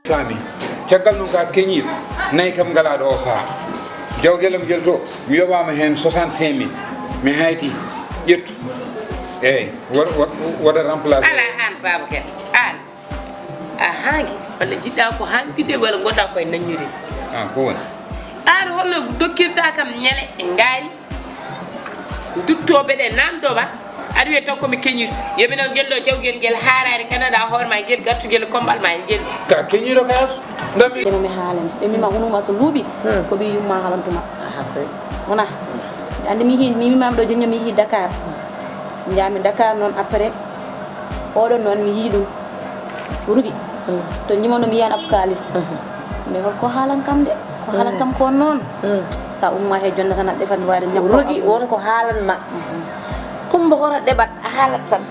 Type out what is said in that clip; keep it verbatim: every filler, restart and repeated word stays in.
Faami. Caggal noon ka keñiiɗo nayi kam ngalaaɗo o saha. Jawgel am ngel to, mi yoɓaama heen soixante-cinq mille. Mi hayti, ƴettu. Eeyi, waɗa, waɗa, waɗa remplacé. Alaa aan, Babacar, aan. A haangi, walla jiɗɗa ko haanɗude, walla ngonɗa koye naññude? Ah, ko woni? Aan holno dokkirta kam ñale e ngaari? Duttooɓe ɗe naamndoo ma, aɗa wiya taw ko mi keñiiɗo. Yo mi naw ngel ɗo jawgel ngel haaraani, nganndanɗaa hoore ma ngel, gartugel e kommbal ma ngel. Ka keñiiɗo kayas, ndammi. Ɓe mi haalani, ɓe mbima hunuma so luuɓi, ko ɓii yumma haalantuma. Aha, koy. Wona, andi mi hi-, mi wimama ɗo jooni mi yehi Dakar. Njaami Dakar noon après, oɗon noon mi yii ɗum. Rugi. To njimano mi yiyan ab kaalis. Mais hol ko haalan kam de? Ko haalan kam ko noon. Sa umma he jonnata na defan waade ñakko. Rugi won ko haalan ma. Kumba hora debat a haalat tan.